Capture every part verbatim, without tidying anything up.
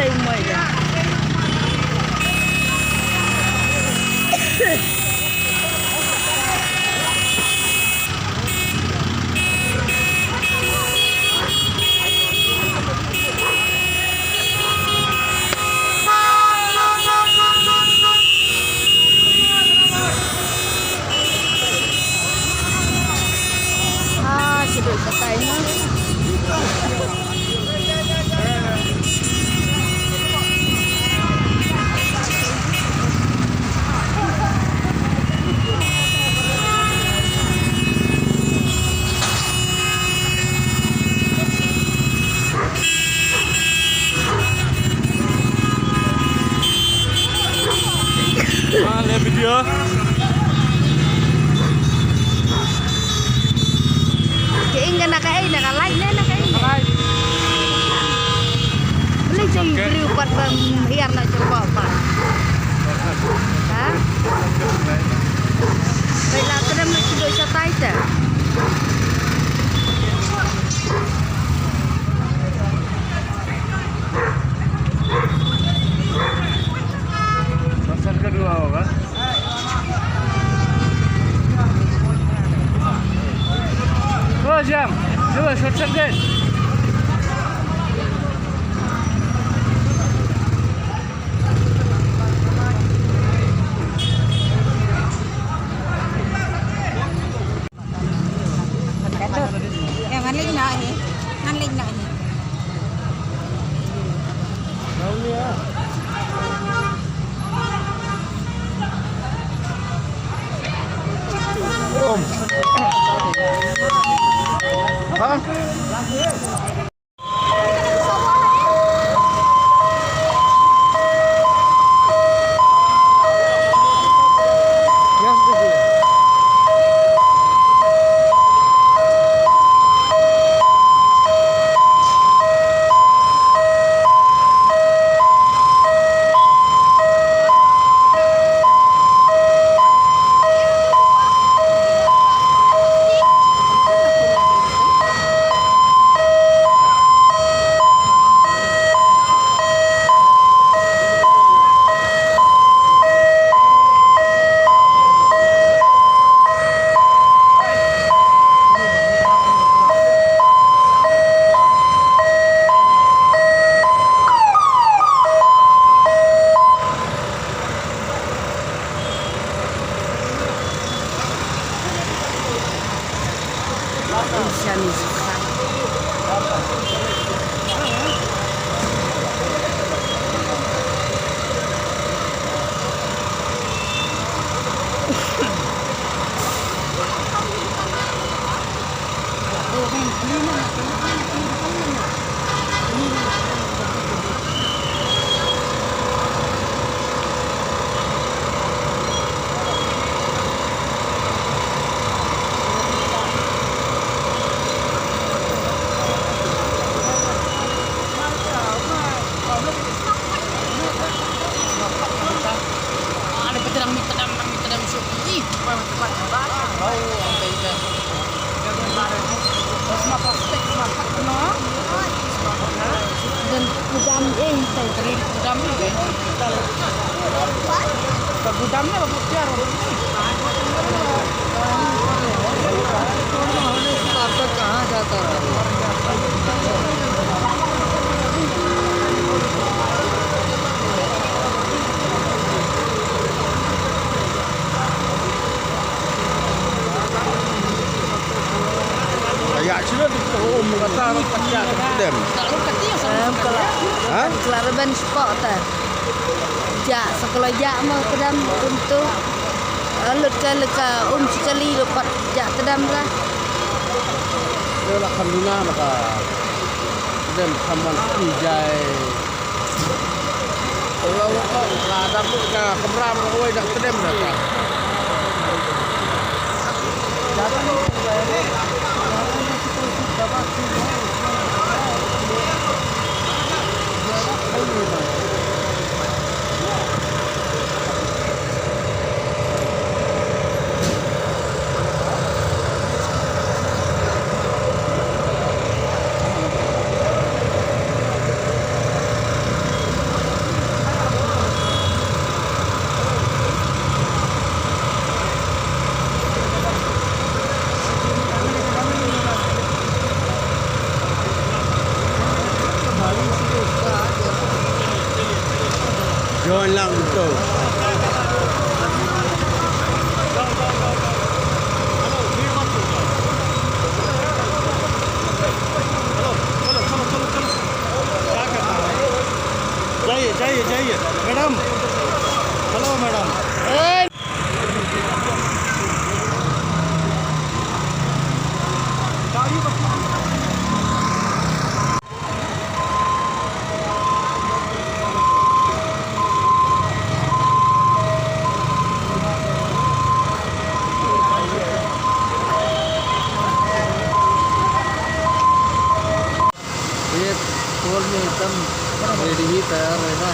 Ah, shu dei katai na. Ah, le video. Ka ing ka na ka ei, na ka light ne, na ka ei ne? Ka light. Balei te i briew pat bym hiar na jong ka pat? Ha? Peit la, kdem la shu dei shatai te. Pasal kedua, kan? Oh, jam. Coba, shortcut, guys. Em, ngan leit noh hi. Ngan leit noh hi. Om. Ha? Ka gudam ne ba butiar. Aya, sila di ko um kata rat pacak dem. Em, kala. Ha? Kala reben spot ta. Ja, sekolah ja mo kedam untuk. Lut ka leka um sekali lepat ja kedam lah. Dia lah kanduna maka dem kaman enjoy. Kalau kau kadang tu ka kebram kau dah kedem dah. Doon lang to. जाइए, जाइए, जाइए। मैडम, हेलो मैडम। ये तौल में एकदम रेडी ही तैयार रहेगा।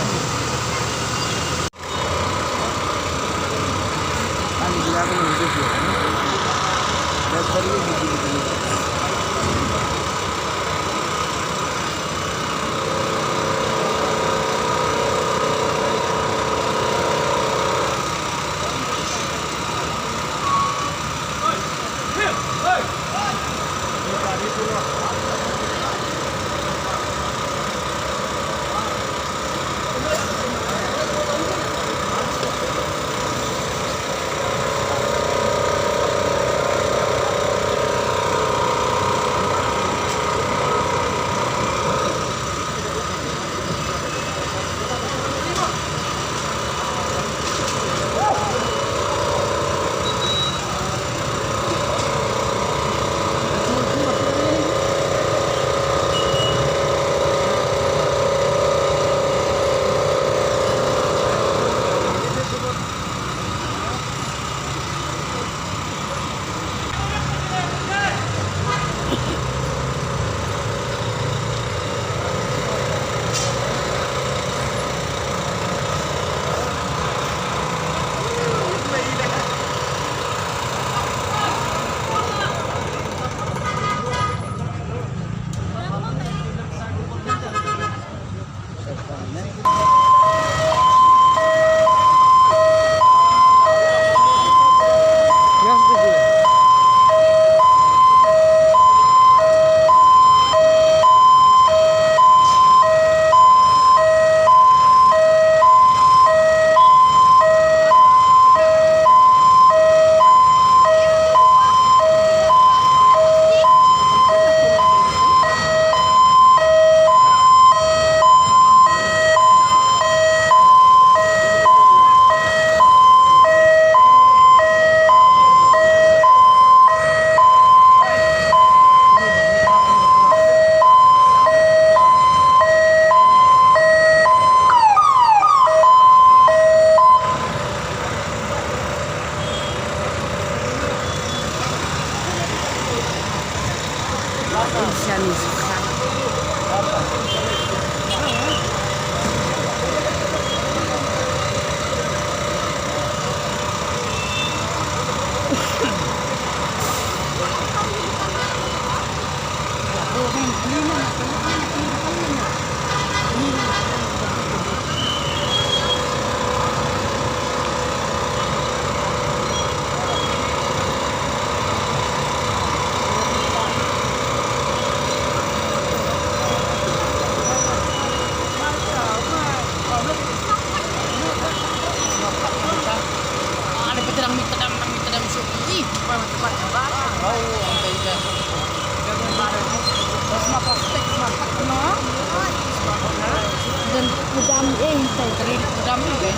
Dan kudam eh, tai. Kudam eh.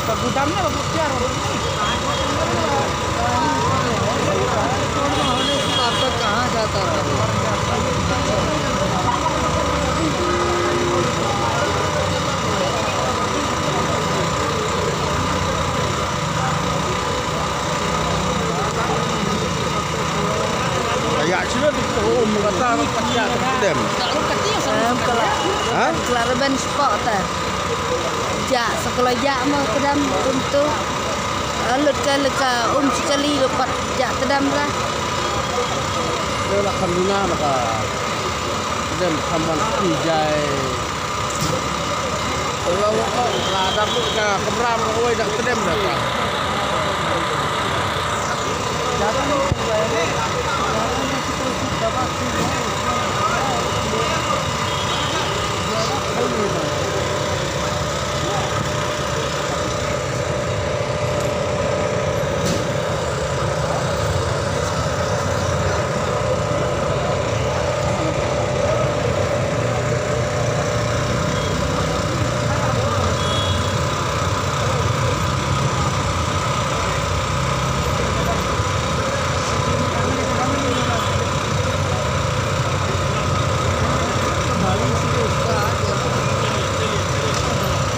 Kudam eh, babu tiar. Kata kahan jata hai? Ïa, shu ïa, um, kata, kata, kata, kata, kata. Em, ka la, ha? Ka la rben spot te. Jah, sa ka la jah ma kdam, um, tu. Ah, lut ka, lut ka, um, shi kali, lut pat jah kdam la. Ïa, la kham duna, la ka. Kdam, kham ban, um, jai. Ula waka, la dang ka kamra, waka wai dang kdem dang ka.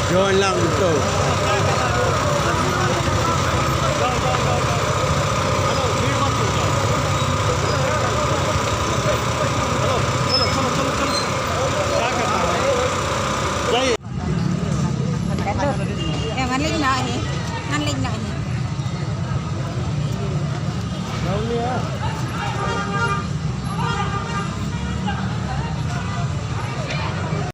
Join lang tu.